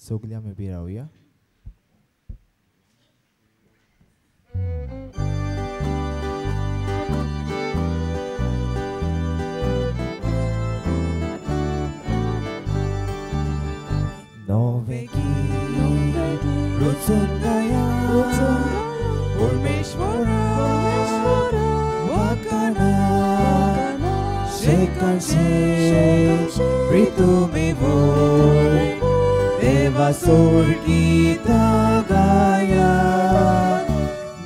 सगळीं आमी उबी रावया. नवे गीत रुचून गाया परमेश्वरा वकाना शेकांशे प्रीतुमे वोय देवासोर गीता गाया.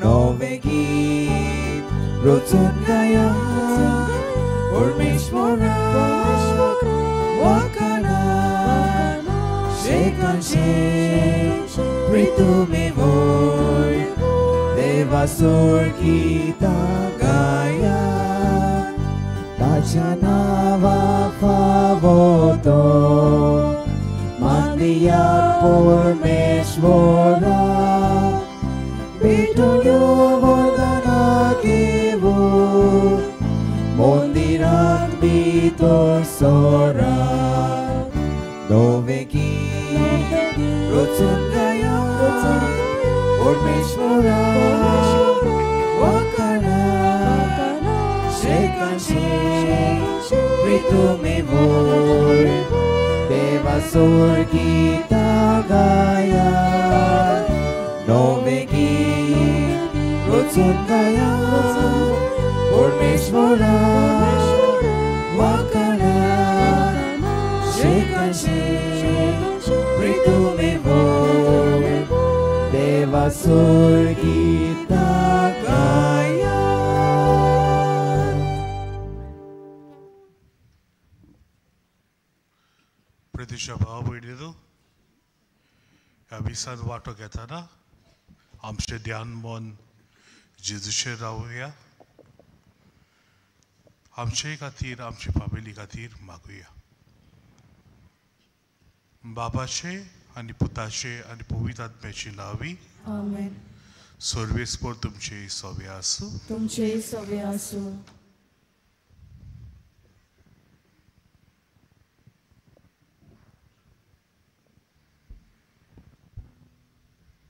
नवे गीत रुचून गाया परमेश्वरा वकाना शेकांशे प्रीतुमे वोय देवासोर गीता गाया. ताच्या नांवा फावो तो मानया परमेश्वरा भेटूयो वरदाना घेवू मंदिरांत भितर सरा. नवे गीत रुचून गाया परमेश्वरा वकाना शेकांशे प्रीतुमे वोय देवासोर गीता गाया. नवे गीत रुचून गाया परमेश्वरा वकाना शेकांशे प्रीतुमे वोय देवासोर गीता गाया. प्रितीच्या भाव भयणीनो, ह्या मिसान वांटो घेतना आमचें ध्यान मन जेजूचेर रावया. आमचे खातीर आमचे फामिली खातीर मागुया. बाबाचे आनी पुताचे आनी पवित्र आत्म्याची नांवी आमेन. सर्वेस्पर तुमचे सवे आसूं. तुमचे सवे आसूं.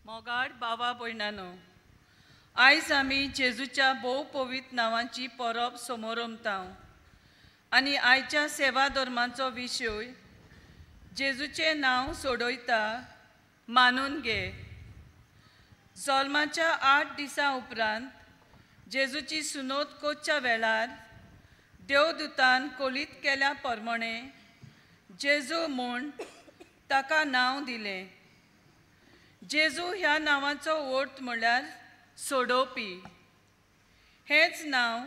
मोगाड बाबा भयणानो, आयज आमी जेजूच्या भोव पवित्र नांवाची परब समोरमता आनी आयच्या सेवा धर्माचो विशय जेजूचें नांव सोडयता मानून घे. जल्माच्या 8 दिसां उपरांत जेजूची सुनोत कोच्या वेळार देवदूतान कोलीत केल्या प्रमाणे जेजू म्हूण ताका नांव दिलें. जेजू ह्या नांवाचो अर्थ म्हळ्यार सोडोवपी. हेंच नांव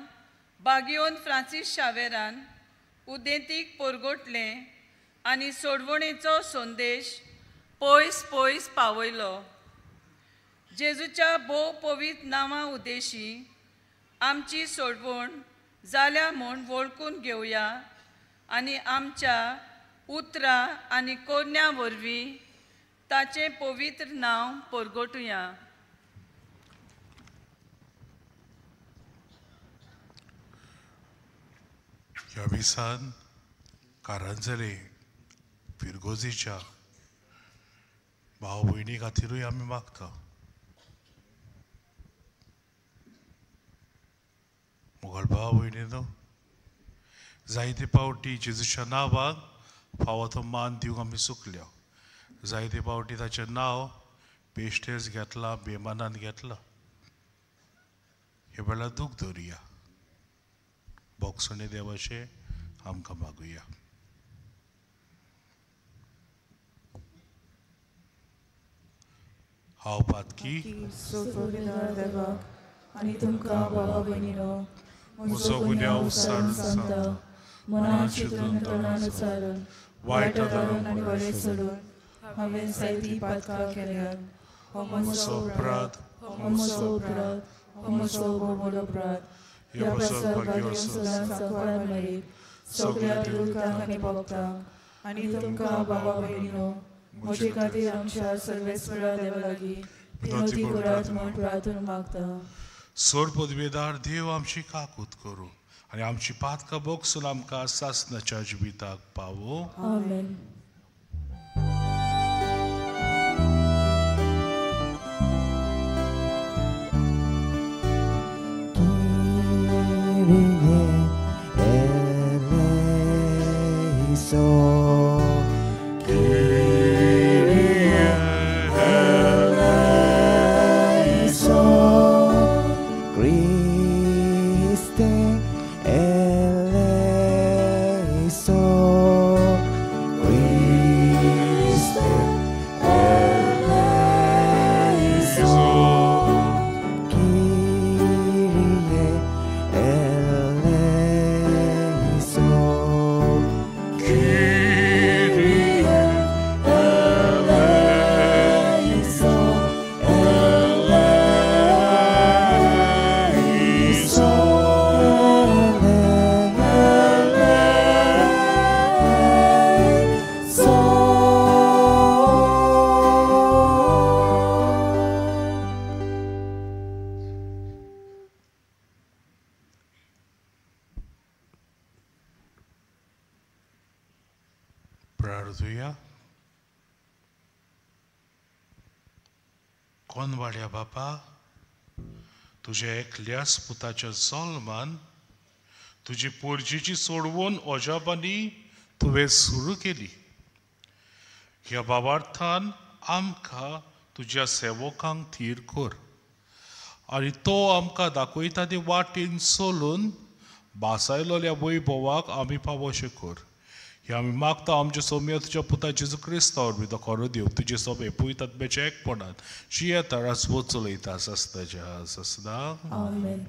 बागियोन फ्रांसीस शावेरान उदेंतीक परगटलें आनी सोडवणेचो संदेश पयस पयस पावयलो. जेजूच्या भोव पवित्र नांवा उद्देशी आमची सोडवण जाल्या म्हूण वळखून घेवया आनी आमच्या उतरां आनी कोरण्या वरवीं ताचें पवित्र नांव परगटुया. ह्या मिसान कारांजले फिरगोजीच्या भाव भयणी खातीरूय आमी मागता. मोगल भाव भयणीनो, जायते पावटी जेजूच्या नांवाक फावो तो मान दिवंक आमी चुकल्या. जायते पावटी ताचें नांव बेश्टेच घेतलां, बेमानान घेतलां. हे वेळार दूख दवरुया. बोगसणे देवाचें आमकां मागुया. हांव पातकी देवाक आनी तुमकां बाबा भयणीनो म्हजो गुन्यांव सारून सांगता, मनान चिंतून तोंडान उच्चारून वायट आनी बरें सोडून हांवें जायतीं पातकां केल्यात. हो म्हजो अपराध, हो म्हजो अपराध, हो म्हजो व्हडलो अपराध. ह्या पासत भाग्य सदांच सांकवार मेरी सगळ्या देवतांक आनी भक्तांक आनी तुमकां बाबा भयणीनो म्हजे खातीर आमच्या सर्वेस्परा देवा लागीं विनवती करात म्हूण प्रार्थना मागता. सोड पदवेदार देव आमची काकूत करूं आनी आमची पातकां बोगसून आमकां सासनाच्या जिविताक पावो. आमेन. Kyrie eleison, Christe eleison, Christe eleison, Kyrie eleison, Kyrie eleison, eleison, eleison. प्रार्थुया. कोनवाड्या बापा, तुज्या एकल्याच पुताच्या जल्मान तुजी पोरजीची सोडवून अजापांनी तुवें सुरू केली. ह्या बाबार्थान आमकां तुज्या सेवकांक थीर कर आनी तो आमकां दाखयता ते वाटेन चलून भासायलोल्या वैभवाक आमी पावोशें कर. हे आमी मागता आमच्या सोम्या तुज्या पुता जेजू क्रिस्तावर वरवीं तो खरो देव तुजे सोबे पुयतात बेचे एकपणान जियेता राजवट चलयता सस्ताच्या ससदा. आमेन.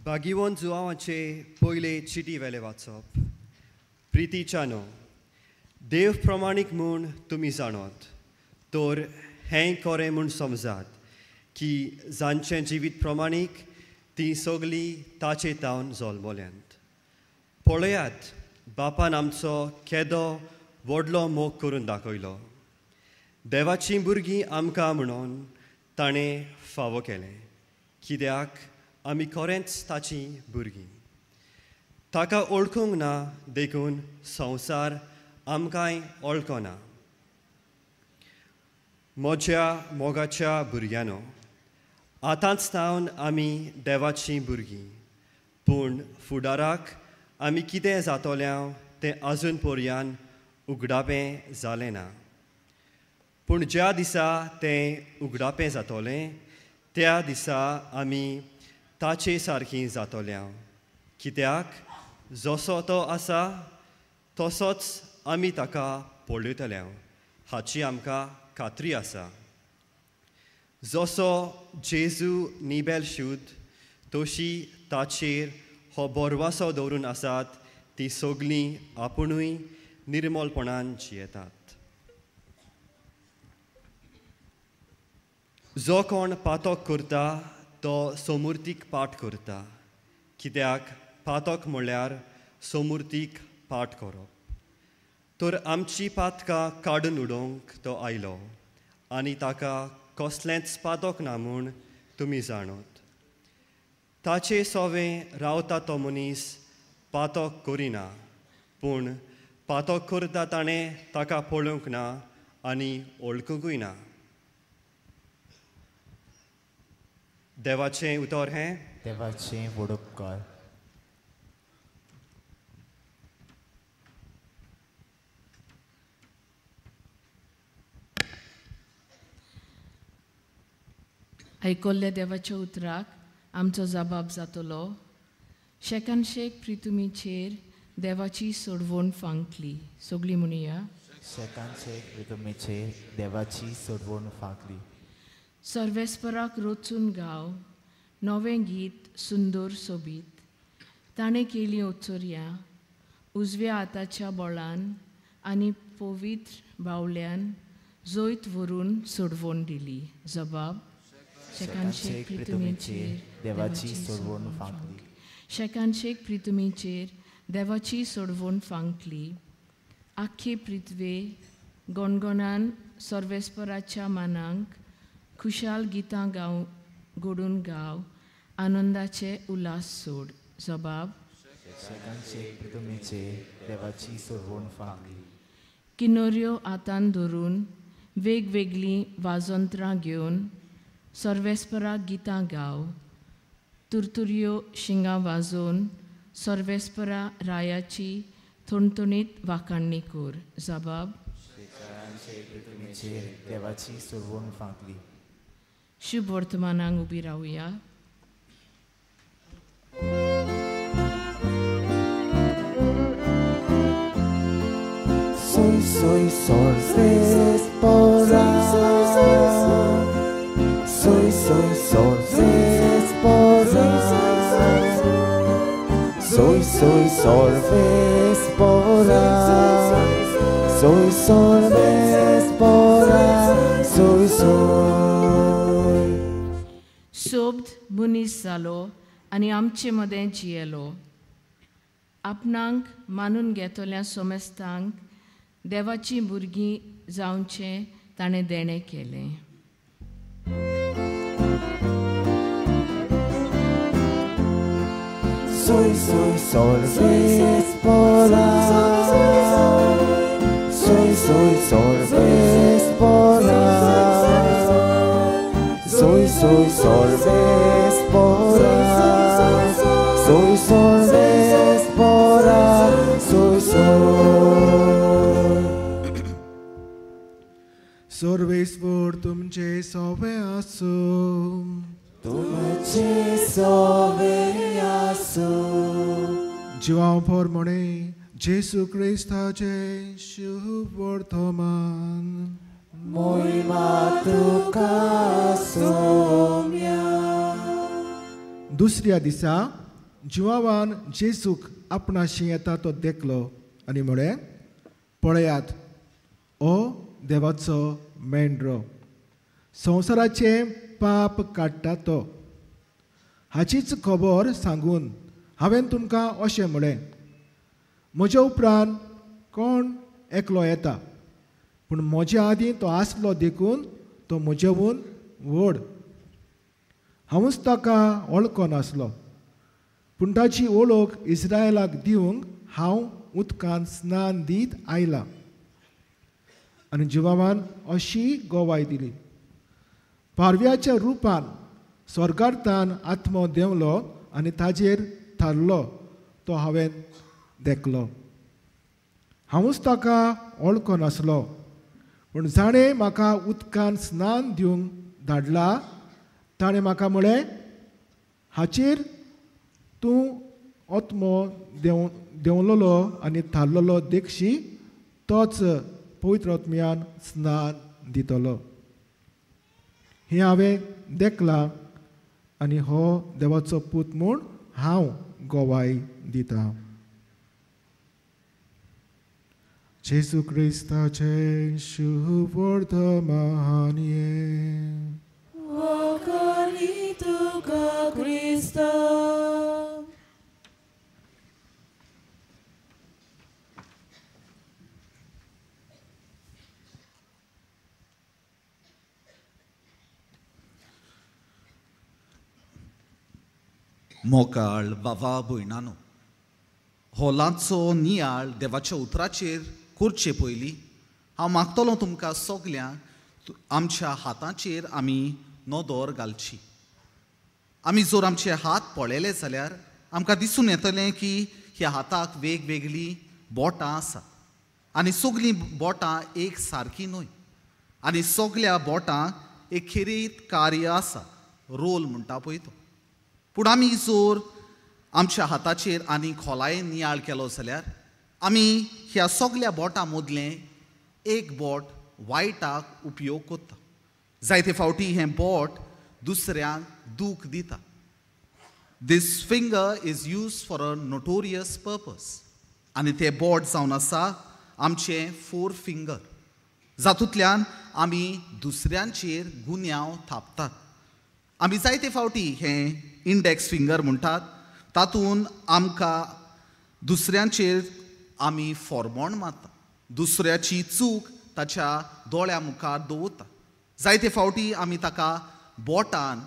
भागिवन जुवांवाचे पयले चिटी वेले वाचप. प्रितीच्यानो, देव प्रमाणीक म्हूण तुमी जाणत, तर हें खरें म्हूण समजात की जांचें जिवीत प्रमाणीक तीं सगळीं ताचे तावन जल्मल्यांत. पळयात, बापान आमचो केदो व्हडलो मोग करून दाखयलो. देवाचीं भुरगीं आमकां म्हणून ताणें फावो केलें, कित्याक आमी खरेंच ताचीं भुरगीं. ताका वळखूंक ना देखून संवसार आमकांय वळखना. म्हज्या मोगाच्या भुरग्यांनो, आतांच सावन आमी देवाचीं भुरगीं, पूण फुडाराक आमी कितें जातोल्या तें आजून पर्यान उगडापें जालें ना. पूण ज्या दिसा तें उगडापें जातोलें त्या दिसा आमी ताचे सारकीं जातोल्या, कित्याक जसो तो आसा तसोच आमी ताका पळयतल्या हाची आमकां खात्री आसा. जसो जेजू निबेल शुद्ध तशी ताचेर हो बरवासो दवरून आसात ती सगळीं आपुणूय निर्मलपणान जियेतात. जो कोण पातक करता तो सोमुर्तीक पाठ करता, कित्याक पातक म्हळ्यार सोमुर्तीक पाठ करप. तर आमची पातकां काडून उडोवंक तो आयलो आनी ताका कसलेंच पातक ना म्हूण तुमी जाणत. ताचे सोवें रावता तो मनीस पातक करिना, पूण पातक करता ताणें ताका पळोवंक ना आनी वळखुंकूय ना. देवाचें उतर हें. देवाचें वडोपकार. आयकल्ल्या देवाच्या उतराक आमचो जबाब जातलो. शेकान शेक प्रितुमीचेर देवाची सोडवण फांकली. सगळीं म्हणया. शेकान शेक प्रितुमीचेर देवाची सोडवण फांकली. सर्वेस्पराक रोचून गाव नवें गीत सुंदर सोबीत. ताणें केली ओचोरया उजव्या हाताच्या बळान आनी पवित्र बावल्यान जैत व्हरून सोडवण दिली. जबाब. शेकान शेक प्रितुमीचेर देवाची सोडवण फांकली. शेकान शेक प्रितुमीचेर देवाची सोडवण फांकली. आख्खे पृथ्वे गणगणान सर्वेस्पराच्या मानांक खुशाल गितां गाव घडून गाव आनंदाचे उल्हास सोड. जबाब. शेकान शेक प्रितुमीचेर देवाची सोडवण फांकली. किनोऱ्यो हातान धरून वेगवेगळीं वाजंत्रां घेवन सर्वेस्परा गितां गाव, तुरतुरयो शिंगां वाजोवन सर्वेस्परा रायाची थणथणीत वाखाणणी कर. जबाब. देवाची सुरवण फांकली. शुभ वर्तमानांक उबी रावया. Soy, soy, sol, esposa. Soy, soy, sol, esposa. Soy, soy, sol, esposa. Soy, sol, esposa. Soy, soy. सोब्द मनीस जालो आनी आमचे मदें जियेलो. आपणाक मानून घेतल्या सोमेस्तांक देवाचीं भुरगीं जावचें ताणें देणें केलें. Soy, soy, sol, esposa. Soy, soy, sol, esposa. Soy, soy, sol, esposa. Soy, sol, esposa. Soy, sol. सर्वेस्पर तुमचे सोवे आसूं. तुमचे सोवे आसूं. जिवां प्रमाणे जेसू क्रिस्ताचे शुभ वर्तमान. मोहिमा तुका सोम्या. दुसऱ्या दिसा जिवावान जेसूक आपणाशी येता तो देखलो आनी म्हळें, पळयात, ओ देवाचो मेंढरो, संवसाराचें पाप काडटा तो. हाचीच खबर सांगून हांवें तुमकां अशें म्हळें, म्हज्या उपरांत कोण एकलो येता, पूण म्हज्या आदीं तो आसलो देखून तो म्हजेहून व्हड. हांवूच ताका वळखनासलो, पूण ताची वळख इस्रायलाक दिवंक हांव उदकांत स्नान दीत आयलां. आनी जिवावान अशी गवाय दिली, पारव्याच्या रुपान स्वर्गार्थान आत्मो देंवलो आनी ताजेर थारलो तो हांवें देखलो. हांवूच ताका वळखनासलो, पूण जाणें म्हाका उदकान स्नान दिवंक धाडला ताणें म्हाका म्हळें, हाचेर तूं आत्मो देंवलोलो आनी थारलोलो देखशी, तोच पवित्र आत्म्यान स्नान दितलो. हें हांवें देखलां आनी हो देवाचो पूत म्हूण हांव गवाय दितां. जेजू क्रिस्ताचें शुभ वर्तमान हें. वखाणी तुका क्रिस्ता. मोकाळ बाबा भयणानो, हो ल्हानसो नियाळ देवाच्या उतराचेर करचे पयलीं हांव मागतलो तुमकां सगल्यांक आमच्या हाताचेर आमी नदर घालची. आमी जर आमचे हात पळयले जाल्यार आमकां दिसून येतलें की ह्या हाताक वेगवेगळीं बोटां आसात आनी सगळीं बोटां एक सारकीं न्हय आनी सगल्या बोटांक एक खेरीत कार्य आसा, रोल म्हणटा पळय तो. पूण आमी जर आमच्या हाताचेर आनी खोलायेन नियाळ केलो जाल्यार आमी ह्या सगल्या बोटां मदलें एक बोट वायटाक उपयोग करता. जायते फावटी हें बोट दुसऱ्यांक दूख दिता. This finger is use for a notorious purpose. आनी तें बोट जावन आसा आमचें फोर फिंगर, जातूंतल्यान आमी दुसऱ्यांचेर गुन्यांव थापतात. आमी जायते फावटी हें इंडेक्स फिंगर म्हणटात, तातूंत आमकां दुसऱ्यांचेर आमी फॉर्मोण मारता, दुसऱ्याची चूक ताच्या दोळ्या मुखार दवरता. जायते फावटी आमी ताका बोटान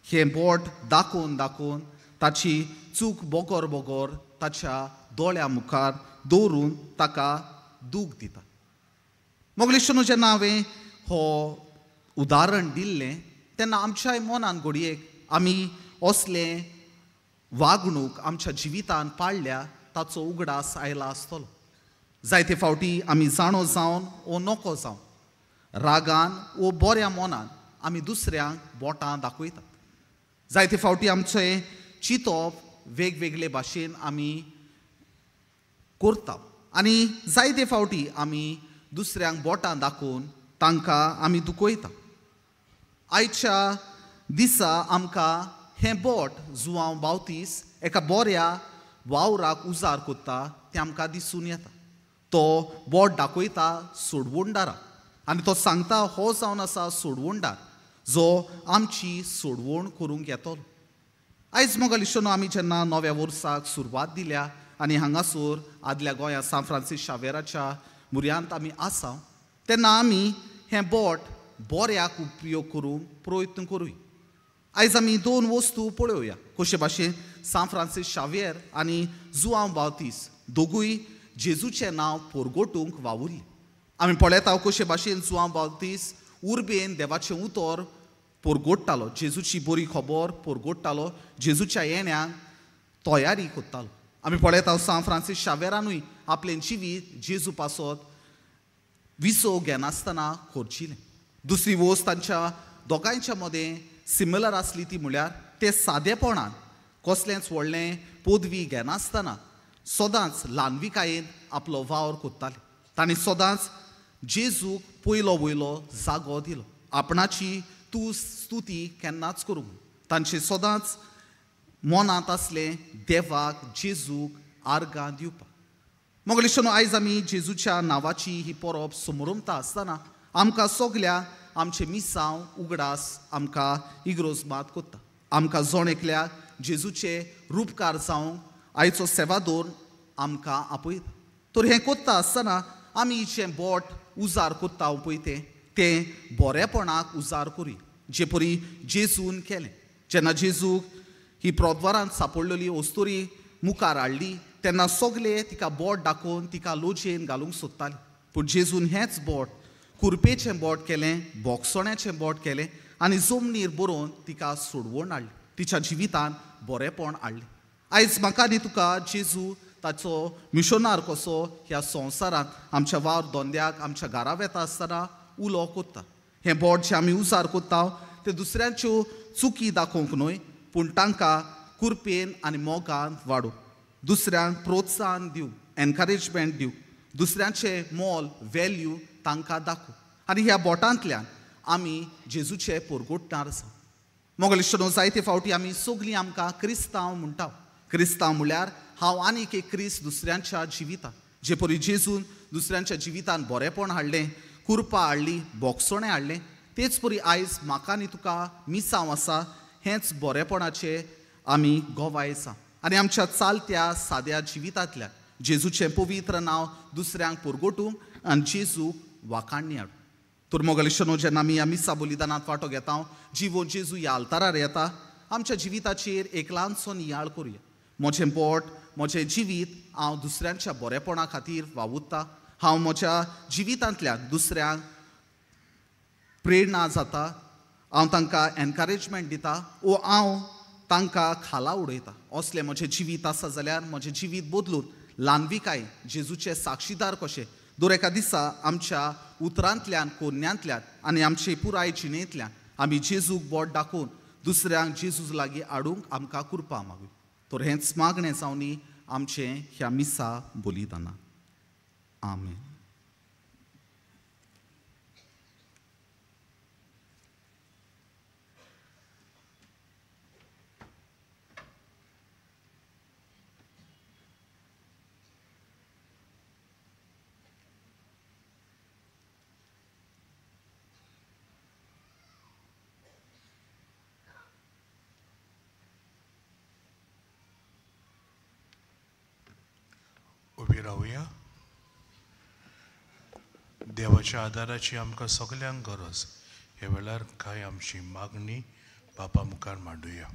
हें बोट दाखोवन दाखोवन ताची चूक बोगोर बोगोर ताच्या दोळ्या मुखार दवरून ताका दूख दिता. मोगलेश्वराचें जेन्ना हांवें हो उदाहरण दिल्लें तेन्ना आमच्याय मनान घडयेक आमी असलें वागणूक आमच्या जिवितान पाळ्ळ्या ताचो उगडास आयला आसतलो. जायते फावटी आमी जाणो जावन ओ नको जावन रागान ओ बऱ्या मनान आमी दुसऱ्यांक बोटां दाखयतात. जायते फावटी आमचें चिंतप वेगवेगळे भाशेन आमी करता आनी जायते फावटी आमी दुसऱ्यांक बोटां दाखोवन तांकां आमी दुखयता. आयच्या दिसा आमकां हें बोट जुआंव बावतीस एका बऱ्या वावराक उजार कोत्ता तें आमकां दिसून येता. तो बोट दाखयता सोडवणदाराक आनी तो सांगता हो जावन आसा सोडवणदार जो आमची सोडवण करूंक येतलो. आयज मोगालिशनो आमी जेन्ना नव्या वर्साक सुरवात दिल्या आनी हांगासर आदल्या गोंया सांत फ्रांसीस शावेराच्या मुऱ्यांत आमी आसा तेन्ना आमी हें बोट बऱ्याक उपयोग करूंक प्रयत्न करूय. आयज आमी दोन वस्तू पळोवया कशे भाशेन सांत फ्रांसीस शावेर आनी जुआंव बावतीस दोगूय जेजूचें नांव पोरगोटूंक वावुरली. आमी पळयता कशे भाशेन जुआंव बावतीस उर्बेन देवाचें उतर पोरगोट्टालो, जेजूची बरी खबर पोरगोट्टालो, जेजूच्या येण्याक तयारी करतालो. आमी पळयता सांत फ्रांसीस शावेरानूय आपलें जिवीत जेजू पासत विसव घेनासतना खर्चिलें. दुसरी वस्त तांच्या दोगांयच्या मदें सिमिलर आसली ती म्हळ्यार ते सादेपणान कसलेंच व्हडलें पदवी घेनासतना सदांच ल्हानविकायेन आपलो वावर करताले. तांणी सदांच जेजूक पयलो वयलो जागो दिलो, आपणाची तूं स्तुती केन्नाच करूंक. तांचे सदांच मनांत आसलें देवाक जेजूक आर्गां दिवपाक. मोगलेशनो आयज आमी जेजूच्या नांवाची ही परब समरमता आसतना आमकां सगल्या आमचें मिसांव उगडास आमकां इग्रोज मात कोत्ता. आमकां जण एकल्याक जेजूचे रुपकार जावंक आयचो सेवादोर आमकां आपयता. तर हें कोत्ता आसतना आमी जें बोट उजार कोत्ता पळय तें तें बरेपणाक उजार करूया जे परी जेजून केलें. जेन्ना जेजूक ही प्रोद्वारांत सापडलेली अस्तुरी मुखार हाडली तेन्ना सगले तिका बोट दाखोवन तिका लोजयेन घालूंक सोदताले, पूण जेजून हेंच बोट कुरपेचें बोट केलें, बोगसोण्याचें बोट केलें आनी जमनीर बरोवन तिका सोडवण हाडली, तिच्या जिवितान बरेपण हाडलें. आयज म्हाका आनी तुका जेजू ताचो मिशनार कसो ह्या संवसारांत आमच्या वावर धंद्याक आमच्या घरा वेता आसतना उलो कोत्ता. हें बोट जें आमी उजार कोत्ता तें दुसऱ्यांच्यो चुकी दाखोवंक न्हय, पूण तांकां कुरपेन आनी मोगान वाडूं, दुसऱ्यांक प्रोत्साहन दिवं, एनकरेजमेंट दिवं, दुसऱ्यांचें मोल वेल्यू तांकां दाखोवं आनी ह्या बोटांतल्यान आमी जेजूचे पोरगोटणार आसा. मोगलिश्टनो जायते फावटी आमी सगलीं आमकां क्रिस्तांव म्हणटा. क्रिस्तांव म्हळ्यार हांव आनीक एक क्रिस्त दुसऱ्यांच्या जिवितान, जे परी जेजून दुसऱ्यांच्या जिवितान बरेपण हाडलें, कुरपा हाडली, बोगसोणें हाडलें, तेच परी आयज म्हाका आनी तुका मिसांव आसा हेंच बरेपणाचें आमी गोवाय आसा. आनी आमच्या चालत्या साद्या जिवितांतल्यान जेजूचें पवित्र नांव दुसऱ्यांक पोरगोटूंक आनी जेजूक वाखाणणी हाडूं. तर मोगलिश्टनो जेन्ना आमी ह्या मिसा बलिदानांत वांटो घेता, जिवो जेजू ह्या आल्तारार येता, आमच्या जिविताचेर एक ल्हानसो नियाळ करुया. म्हजें बोट म्हजें जिवीत हांव दुसऱ्यांच्या बरेपणा खातीर वावुरता, हांव म्हज्या जिवितांतल्यान दुसऱ्यांक प्रेरणा जाता, हांव तांकां एनकरेजमेंट दिता ओ हांव तांकां खाला उडयता. असलें म्हजें जिवीत आसा जाल्यार म्हजें जिवीत बदलून ल्हानविकाय जेजूचे साक्षीदार कशें दर एका दिसा आमच्या उतरांतल्यान कोन्यांतल्यान आनी आमचे पुराय जिणेंतल्यान आमी जेजूक बोट दाखोवन दुसऱ्यांक जेजूज लागीं हाडूंक आमकां कुरपा मागूं. तर हेंच मागणें जावनी आमचें ह्या मिसा बलिदाना. आमेन. उबी रावया. देवाच्या आदाराची आमकां सगल्यांक गरज. ह्या वेळार कांय आमची मागणी बापा मुखार मांडुया.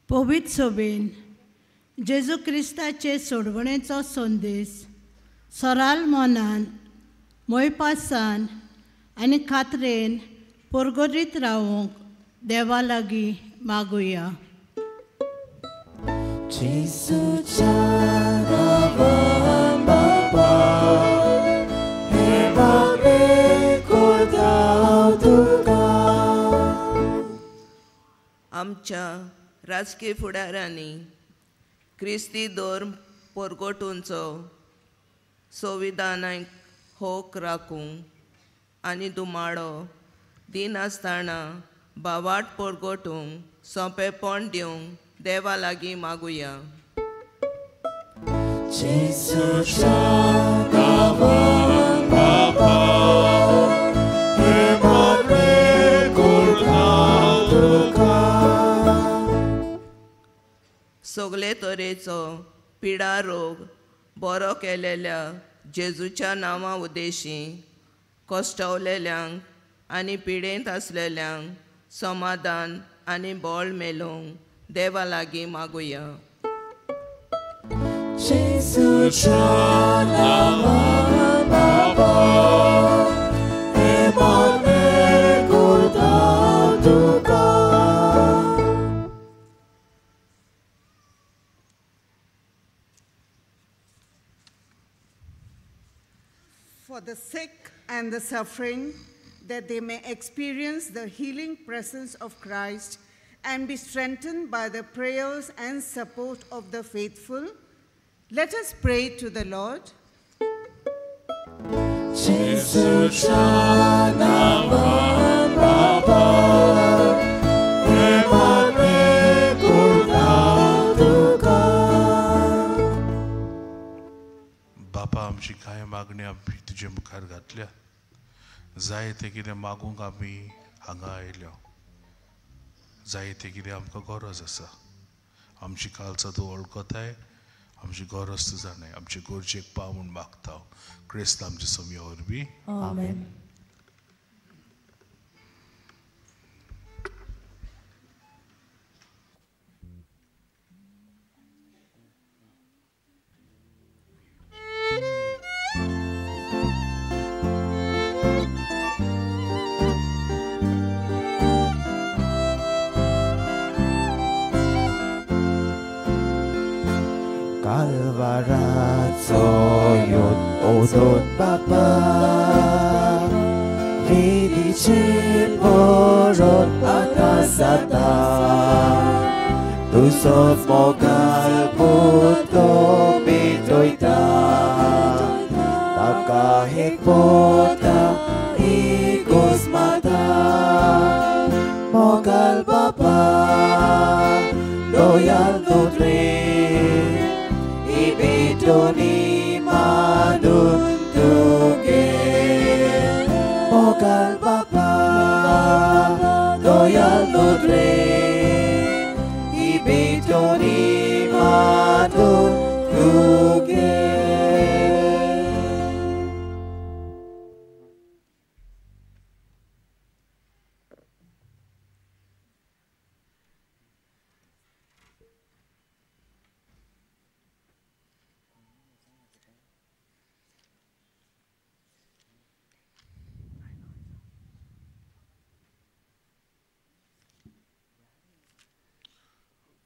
पवित्र सभेन जेजू क्रिस्ताचे सोडवणेचो संदेश सराल मनान मोयपासान आनी खात्रेन परगरीत रावूंक देवा लागीं मागुया. जेजूच्या नांवान बापा हें मागणें करता हांव तुका. आमच्या राजकीय फुडाऱ्यांनी क्रिस्ती धर्म परगटूंचो संविधानाक होक राखूंक आनी दुमाळो दिनासतना भावाट परगटूंक सोंपेपण दिवंक देवा लागीं मागुया. जेजूच्या नांवान बापा हें मागणें करता हांव तुका. सगळे तरेचो पिडा रोग बरो केलेल्या जेजूच्या नांवा उद्देशी कश्टवलेल्यांक आनी पिडेंत आसलेल्यांक समाधान आनी बळ मेलोवंक देवा लागीं मागुया. जेजूच्या नांवान बापा हें मागणें करता हांव तुका. For the sick and the suffering, that they may experience the healing presence of Christ and be strengthened by the prayers and support of the faithful, let us pray to the Lord. जेजूच्या नांवान बापा हें मागणें करता हांव तुका. बापा आमची कांय मागणी आमी तुजे मुखार घातल्या. जाय तें कितें मागूंक आमी हांगा आयल्या. जाय तें कितें आमकां गरज आसा. आमची कालचां तूं वळखताय, आमची गरज तूं जाणाय. आमचे गरजेक पाव म्हूण मागता क्रिस्त आमचे सोम्या वरवीं. आमेन. कालवाराचो योत ओदोत बापा वेदीचेर परत आतां जाता. तुजो मोगाल पुतो पेटयता ताका एक पोता एकूच माता. मोगाल बापा Dayal नोत्रे Ibitoni madun tuge. Mogal Bapa doyal nodre. Ibitoni madun tuge.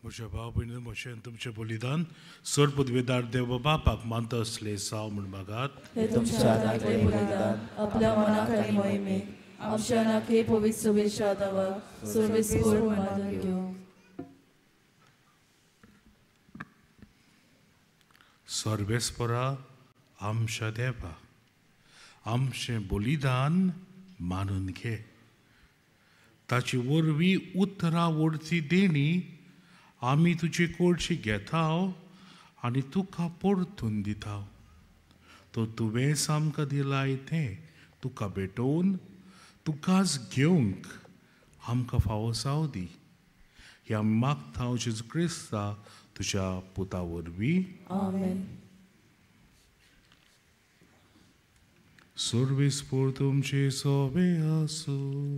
म्हज्या भाव भयणी म्हजें तुमचें बलिदान सर पदवेदार देव बापाक मानता असले साव म्हूण मागात. हे तुमच्या हातांतलें बलिदान आपल्या मनाक आनी मोहिमेक आमच्या नाके पवित्र शुभेच्छा दावा सर्वेस्पोर मानून घेवं. सर्वेस्परा आमच्या देवा आमचें बलिदान मानून घे. ताचे वरवीं उतरां वरती देणी आमी तुजे कडशी घेता आनी तुका परतून दिता. तो तुवेंच आमकां दिलाय तें तुका भेटोवन तुकाच घेवंक आमकां फावो जावं दी. ह्या मागता जेजू क्रिस्ता तुज्या पुता वरवीं. आमेन. सर्वेस्पोर तुमचे सोबे आसूं.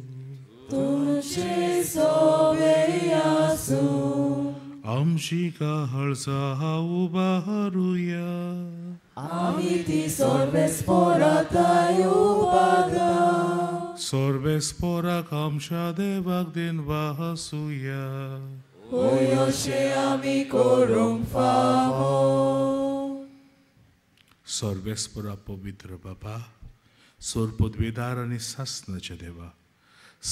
तुमचे सोबे आसूं. आमची काळजा उबारुया. आमी ती सर्वेस्पोराताय उबारता. सर्वेस्पोराक आमच्या देवाक दिनवासुया. होय अशें आमी करूंक फावो. सर्वेस्पोरा पवित्र बाबा, सोरपदवेदार आनी सासनाचे देवा,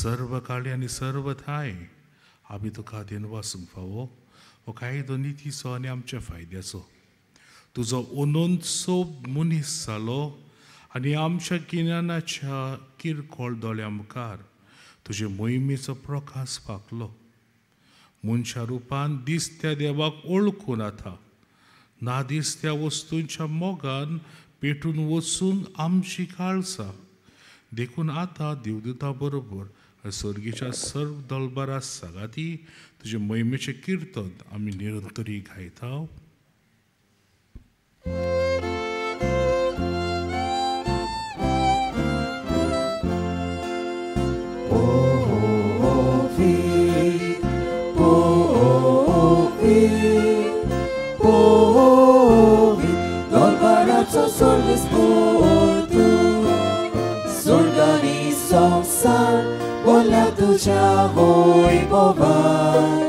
सर्व काळी आनी सर्व ठांय आमी तुका दिनवासूंक फावो. हो कायदो नितीचो आनी आमच्या फायद्याचो. तुजो अनंतसो मनीस जालो आनी आमच्या गिन्यानाच्या किरकोळ दोळ्या मुखार तुजे मोहिमेचो प्रकाश फांकलो. मनशा रुपान दिसत्या देवाक वळखून आतां ना दिसत्या वस्तूंच्या मोगान पेटून वचूंक आमची काळसा. देखून आतां देवदूता बरोबर सर्गीच्या सर्व दलबारा सागाती तुजे मोहिमेचें किर्तन आमी निरंतरी गायता. तुझ्या वैभवान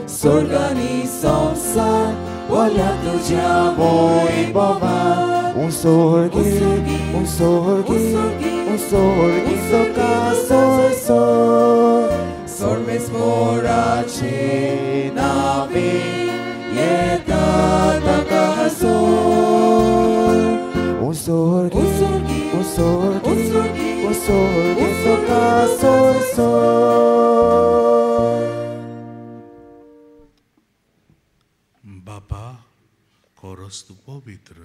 स्वर्गानी संसार बोला तुझ्या वैभवान. Un sorgi, un sorgi, un sorgi soka sor sor. सर्वेस्पोराचे नावे येता ताका हसोर. Un sorgi, un sorgi, un sorgi soka sor sor. बाबा, खरोच तूं पवित्र,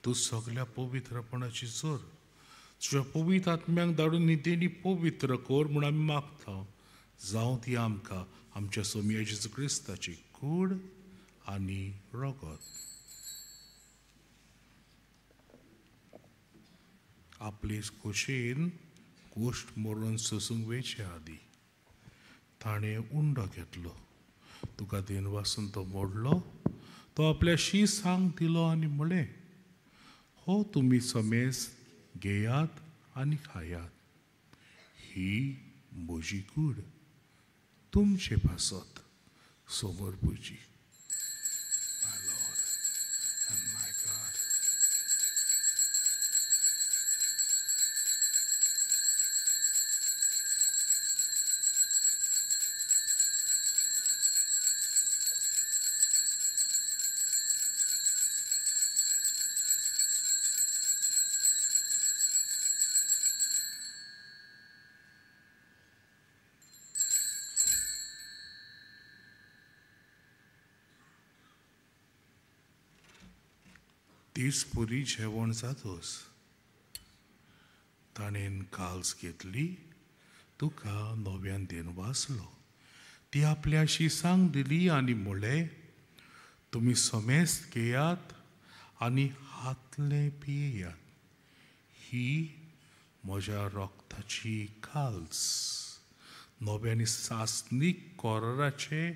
तूं सगल्या पवित्रपणाची जोर. तुज्या पवित्र आत्म्यांक धाडून निदेनी पवित्र कर म्हूण आमी मागता. जावं ती आमकां आमच्या सोमया जेजू क्रिस्ताची कूड आनी रगत. आपले खोशयेन कोश्ट मरून सोसूंक वेचे आदीं ताणें उंडो घेतलो, तुका दिनवासून तो मोडलो, तो आपल्या शी सांग दिलो आनी म्हळें, हो तुमी समेज घेयात आनी खायात, ही म्हजी कूड तुमचे पासत समोर पुजी. My Lord and my God. तीच पुरी जेवण जातोस ताणें काल्स घेतली, तुका नव्यान दिनवासलो, ती आपल्याशी सांग दिली आनी म्हळें, तुमी समेस्त घेयात आनी हातले पियेयात, ही म्हज्या रक्ताची काल्स, नव्यानी सासणीक कोराराचें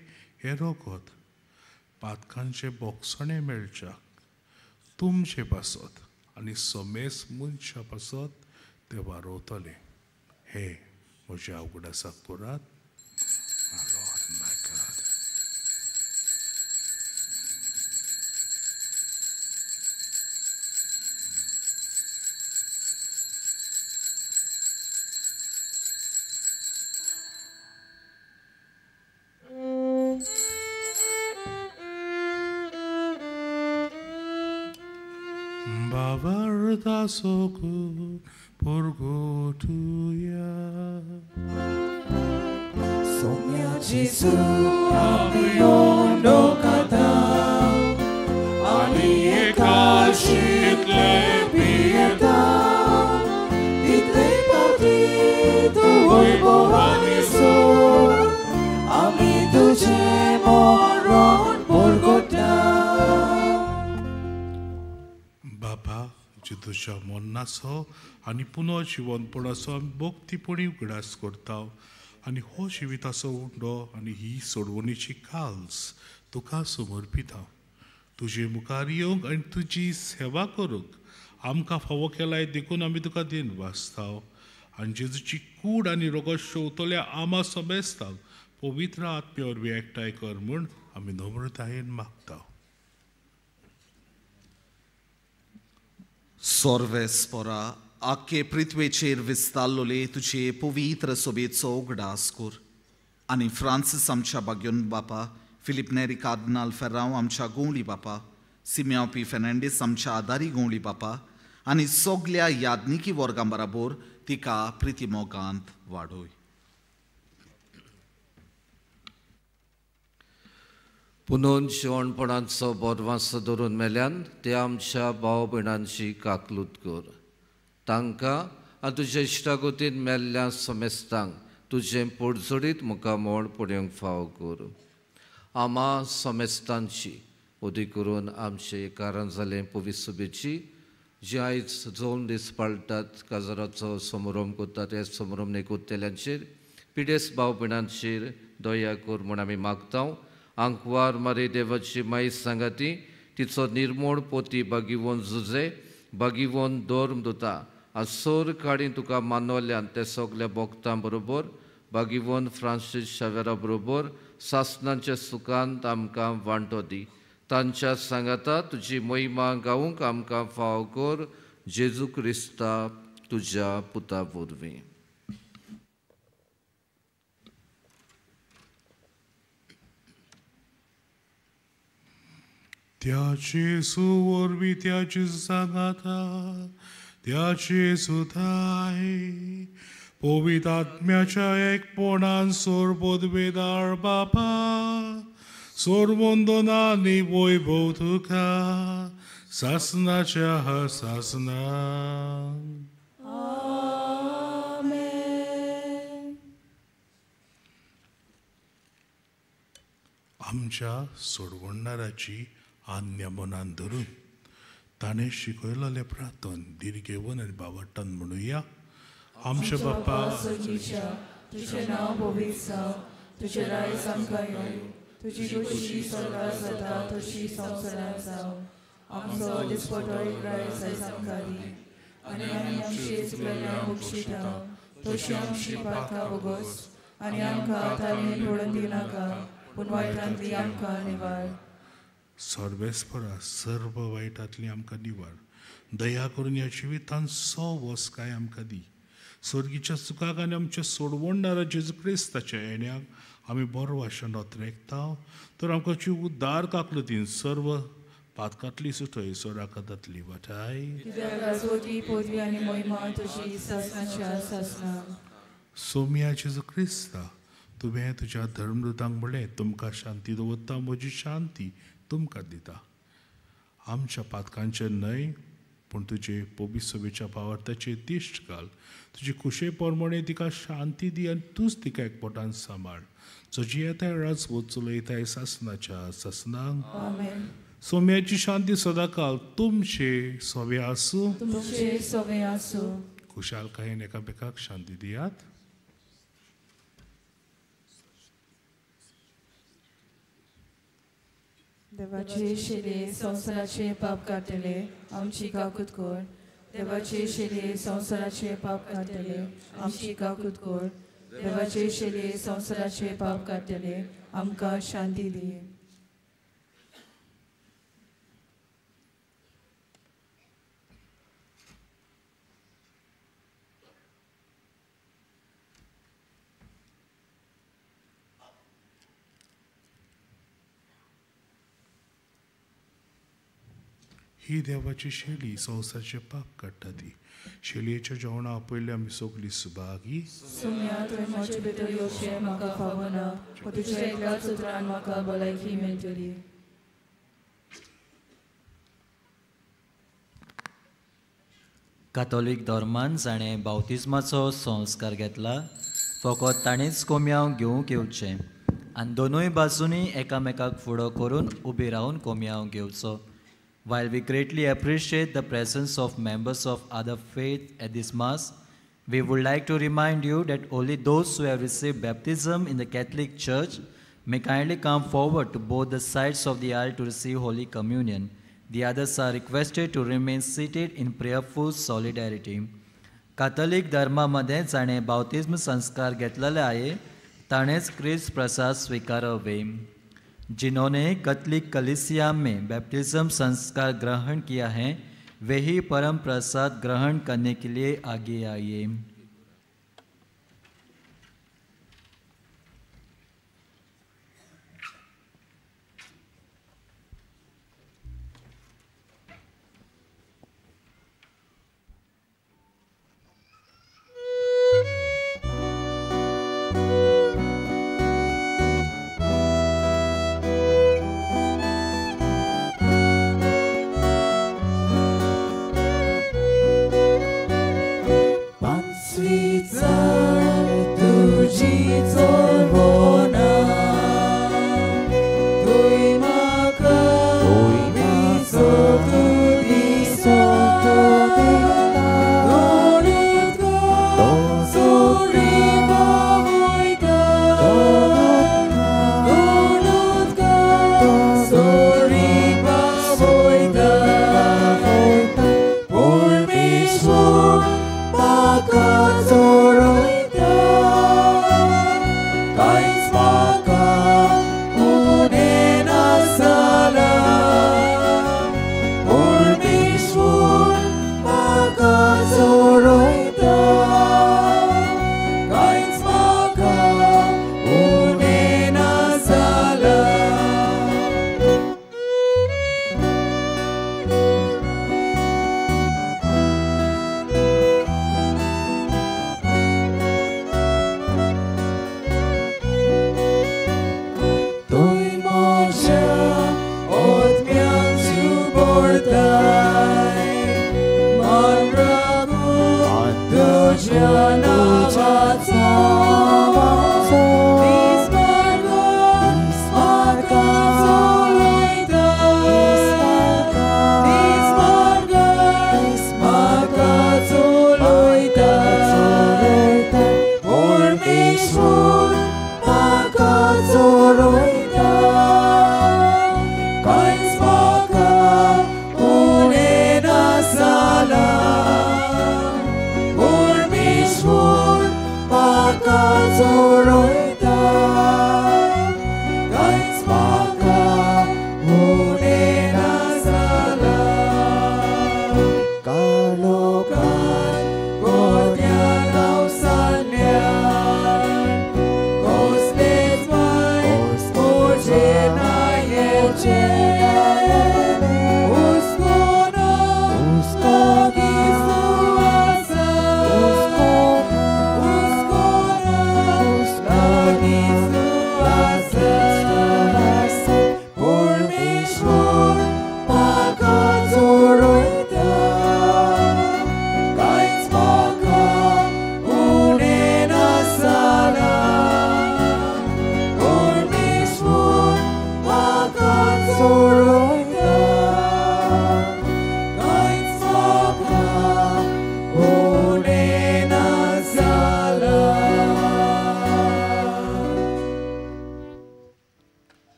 हें रगत, पातकांचें बोगसणें मेळच्याक तुमचे पासत आनी समेस्त मनशा पासत ते वारोवतले. हे म्हज्या उगडासाक करात. My Lord and my God. Bavarda soku porgotuya. Somya Jesu abiondo kata ani ekashitle pieta title partito oibohaniso ami tuje moron porgota. बाबा, जेजूच्या मरणाचो आनी पुनर्जिवनपणाचो आमी भक्तीपणी उगडास करता आनी हो जिविताचो उंडो आनी ही सोडवणीची काल्स तुका समर्पिता. तुजे मुखार येवंक आनी तुजी सेवा करूंक आमकां फावो केलाय देखून आमी तुका दिन वाचता. आनी जेजूची कूड आनी रोगत शेवतल्या आमा समेस्तांक पवित्र आत्म्या वरवीं एकठांय कर म्हूण आमी नम्रतायेन मागता. सोर्वेस्पोरा आख्खे पृथ्वेचेर विस्तारलोले तुजे पवित्र सोबेचो उगडास कर आनी फ्रांसीस आमच्या बाग्योन बापा, फिलीप नेरी कार्दिनाल फेर्रांव आमच्या गोंवली बापा, सिमियांव पी फेर्नांडीस आमच्या आदारी गोंवली बापा आनी सगल्या यादनिकी वर्गां बराबर तिका प्रितीमोगांत वाडोय. पुनून शिवणपणाचो बोरवासो धरून मेल्यान ते आमच्या भाव भयणांची काकलूत कर. तांकां आनी तुजे इश्टागतीन मेल्ल्या समेस्तांक तुजें पोटजोडीत मुखामोळ पळोवंक फावो कर. आमा समेस्तांची उदी करून आमचे कारण जालें पवित्र जी आयज जोन दीस पाळटात, काजाराचो समारंभ करतात, हे समारंभ निकोत्तेल्यांचेर पिडेस्त भाव भयणांचेर दया कर म्हूण आमी मागता. आंकवार मारी देवाची माई सांगाती तिचो निर्मोण पोती बागिवोन जुजे बागिवोन धर्म दुता आनी सोर काडी तुका मानवल्यान ते सगल्या भोक्तां बरोबर बागिवोन फ्रांसीस शावेरा बरोबर सासनांच्या सुखांत आमकां वांटो दी. तांच्या सांगाता तुजी महिमा गावूंक आमकां फाव कर जेजू क्रिस्ता तुज्या पुता वरवीं. त्या जेजू वरवीं, त्या जेजू सांगाता, त्या जेजूताय पवित्र आत्म्याच्या एकपणान सोरबोदवेदार बापा सोरवंदनानी वैभव तुका सासनाच्या सासना. आमच्या सोडवणाराची आज्ञा मनान धरून ताणें शिकयलेलें प्रार्थन दीर्घेवन आनी बावट्टान म्हणुया. आमच्या बापा तुजें नांव पवित्र जावं, तुजें राज आमकां येवं, तुजी खुशी स्वर्गार जाता तशी संवसारांत जावं. आमचो दिसपटो रायस आयज आमकां दी आनी आमी आमचे चुकलेल्यांक बक्षिता तशी आमची पातकां भोगोस आनी आमकां ताळेन पडून दिनाका पूण वायटांतली आमकां निवार. सर्वेस्परा सर्व वायटांतली आमकां निवार. दया करून ह्या जिवितांत सो वसकाय आमकां दी. स्वर्गीच्या सुखाक आनी आमच्या सोडवणदारा जेजू क्रिस्ताच्या येण्याक आमी बरो आशा नोत्रेकता तर आमकां जीव उद्दार काकलुतीन सर्व पातकांतली सुटय सोराकातांतली वाटाय. सोम्या जेजू क्रिस्ता तुवें तुज्या धर्मदूतांक म्हणलें तुमकां शांती दवरता, म्हजी शांती तुमकां दिता. आमच्या पातकांचेर न्हय पूण तुजे पवित्र भावार्थाचेर दिश्ट घाल. तुजी खुशे प्रमाणे तिका शांती दी आनी तूंच तिका एकपोटान सांबाळ. जो जियेताय राजवट चलयताय सासनाच्या सासनाक. सोम्याची शांती सदांकाल तुमचे सोवे आसूं. खुशालकायेन एकामेकाक शांती दियात. देवाचे शिरे संवसाराचे पाप काडटले आमची काकूत कर. देवाचे शिरे संवसाराचे पाप काडटले आमची काकूत कर. देवाचे शिरे संवसाराचे पाप काडटले आमकां शांती दी. ही देवाची शैली संवसाराचें पाप काडटा ती शैलयेच्या जेवणा पयलीं आमी सगळीं सुभागी. सोम्या तुवें म्हजे भितर येवचें म्हाका फावना, पूण तुज्या एकल्याच उतरान म्हाका भलायकी मेळटली. कातोलीक धर्मान जाणें बावतिज्माचो संस्कार घेतला फकत ताणेंच कोमयांव घेवंक येवचें आनी दोनूय बाजूंनी एकामेकाक फुडो करून उबी रावन कोमयांव घेवचो. While we greatly appreciate the presence of members of other faith at this Mass, we would like to remind you that only those who have received baptism in the Catholic Church may kindly come forward to both the sides of the aisle to receive Holy Communion. The others are requested to remain seated in prayerful solidarity. Catholic धर्मामध्ये जाणें बाप्तिज्म संस्कार घेतलेले आहे ताणेंच क्रिस्त प्रसाद स्वीकारावे. जिन्होंने Catholic कलीसिया में baptism संस्कार ग्रहण किया है वे ही परम प्रसाद ग्रहण करने के लिए आगे आइए.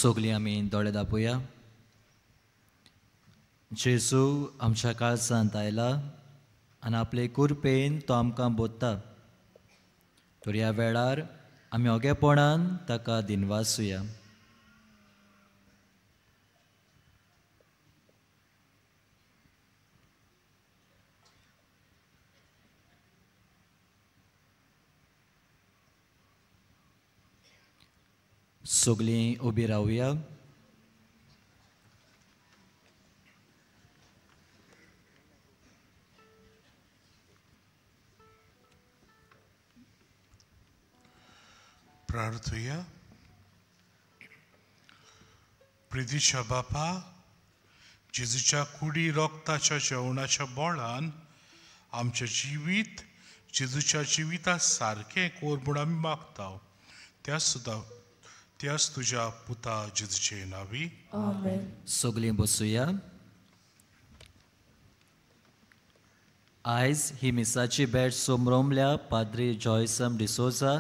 सगळीं आमी दोळे दापोया. जेजू आमच्या काळजांत आयला आनी आपले कुरपेन तो आमकां बोधता. तर ह्या वेळार आमी ओगेपणान ताका दिनवासुया. सगळीं उबी रावया. प्रार्थुया. प्रितीच्या बापा, जेजूच्या कुडी रोगताच्या जेवणाच्या बोळान आमचें जिवीत जेजूच्या जिविता सारकें कोर म्हूण आमी मागता. त्याच सुद्दां त्याच तुज्या पुता जेजूचे नावी. आमेन. सगळीं बसुया. आयज ही मिसाची भेट सोमरोमल्या पाद्री जॉयसम डिसोजा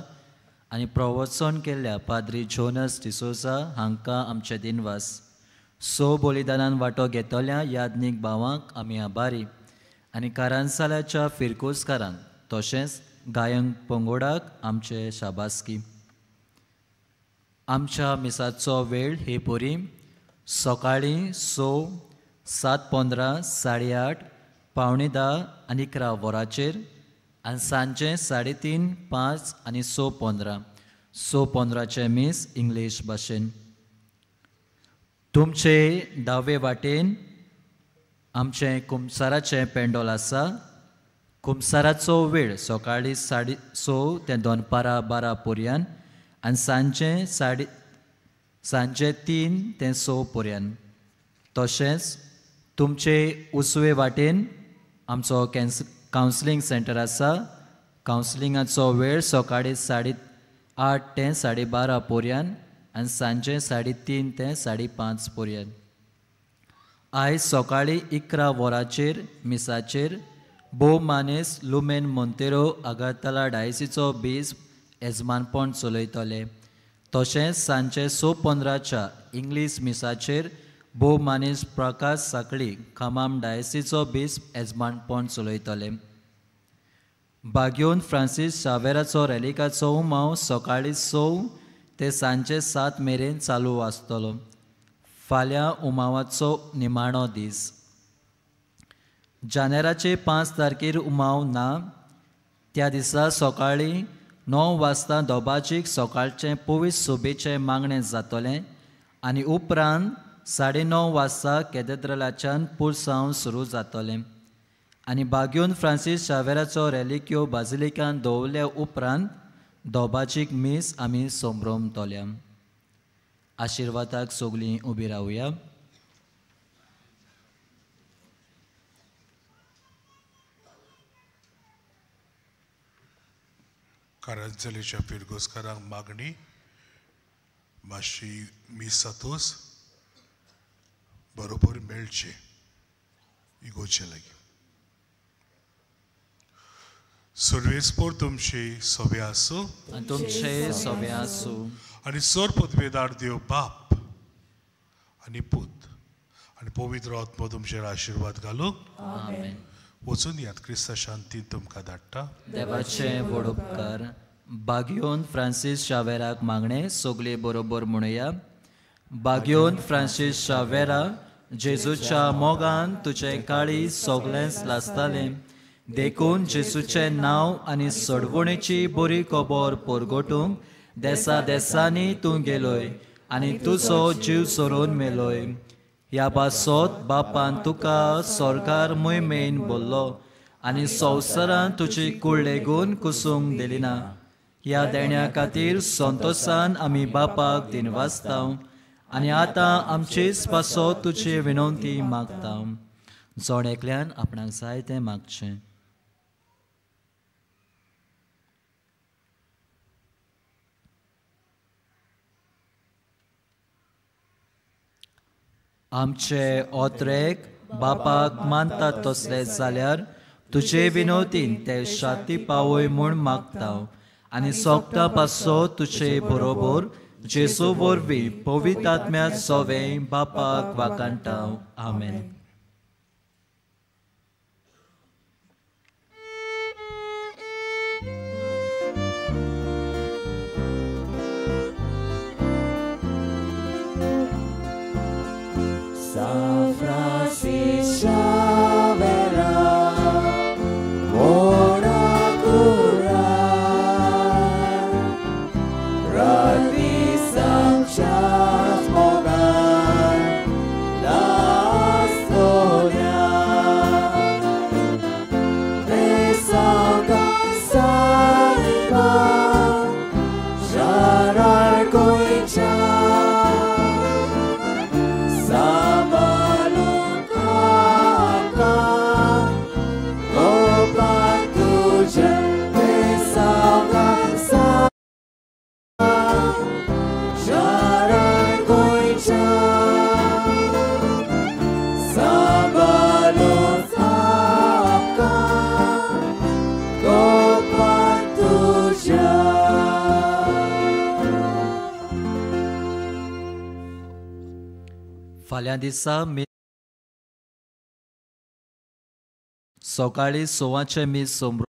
आनी प्रवचन केल्ल्या पाद्री जोनस डिसोजा हांकां आमचे दिनवास. सो बलिदानान वांटो घेतल्या याज्ञीक भावांक आमी आभारी आनी कारांसालाच्या फिरकोसकारांक तशेंच गायन पंगोडाक आमचे शाबासकी. आमच्या मिसाचो वेळ हे परी सकाळीं 6, 7:15, 8:30, 9:45 आनी 11 वरांचेर आनी सांजे 3:30, 5 आनी 6:15. 6:15 मीस इंग्लीश भाशेन. तुमचे दावे वाटेन आमचें कुमसाराचें पेंडोल आसा. कुमसाराचो वेळ सकाळीं 6:30 ते दनपारां 12 पर्यंत आनी सांजे 3 ते 6 पर्यंत. तशेंच तुमचे उजवे वाटेन आमचो कावन्सिलींग सेंटर आसा. कावन्सिलिंगाचो वेळ सकाळीं 8:30 ते 12:30 पर्यंत आनी सांजे 3:30 ते 5:30 पर्यंत. आयज सकाळीं 11 वरांचेर मिसाचेर भोव मानेस लुमेन मोंतेरो आगरतला डायसीचो बीज येजमानपण चलयतले. तशेंच सांजे 6:15 इंग्लीश मिसाचेर भोव मानेस प्रकाश साखळी खामाम डायसीचो बीज येजमानपण चलयतले. बाग्योन फ्रांसीस शावेराचो रॅलिकाचो उमाव सकाळीं 6 ते सांजे 7 मेरेन चालू आसतलो. फाल्यां उमावाचो निमाणो दीस. जानेराचे 5 तारखेर उमाव ना. त्या दिसा सकाळीं 9 वाजता दोबाजीक सकाळचें पवित्र सोबेचें मागणें जातलें आनी उपरांत 9:30 वाजता कॅथेड्रलाच्यान पुरसांव सुरू जातलें आनी बाग्योन फ्रांसीस शावेराचो रेलिक्यो बाजिलिकान दवरल्या उपरांत दोबाजीक मीस आमी संभ्रमतल्या. आशिर्वादाक सगळीं उबी रावया. कारांजलीच्या फिरगोसकारांक मागणी मातशी मीस जातूच बरोबर मेळचे इगोचे लागीं. सर्वेस्पोर तुमचे सवे आसूं आनी तुमचे सवे आसूं. आनी सर पदवेदार देव बाप आनी पूत आनी पवित्र आत्मो तुमचेर आशिर्वाद घालूं. आमेन. वचून यात क्रिस्ता शांती तुमकां धाडटा. देवाचे व्हड उपकार. बाग्योन फ्रांसीस शावेराक मागणें सगळे बरोबर म्हणुया. बाग्योन फ्रांसीस शावेरा, जेजूच्या मोगान तुजें काळीज सगळेंच लासतालें, देखून जेजूचें नांव आनी सोडवणेची बरी खबर परगटूंक देसा देसांनी तूं गेलोय आनी तुजो जीव सोरून मेलोय. ह्या पासत बापान तुका सरकार मोहिमेन बोल्लो आनी संवसारान तुजी कूड लेगून कुसूंक दिलिना. ह्या देण्या खातीर संतोसान आमी बापाक दिनवासता आनी आतां आमचेच पासत तुजी विनवती मागता. जण एकल्यान आपणाक जाय तें मागचें. आमचे ओत्रेक बापाक मानतात तसले जाल्यार तुजे विनवतीन ते शांती पावय म्हूण मागता आनी सोगता पासो तुजे बरोबर जेसू वरवीं पवित्र आत्म्यांत सवें बापाक वाखाणटा. आमेन. San Francis Xavera, ora cura, Rati Sanchez Mogan, la Astoria, Pesanga Salva, Jarar Coicha, Sama. फाल्यां दिसा सकाळीं 6 मीस सोमरो.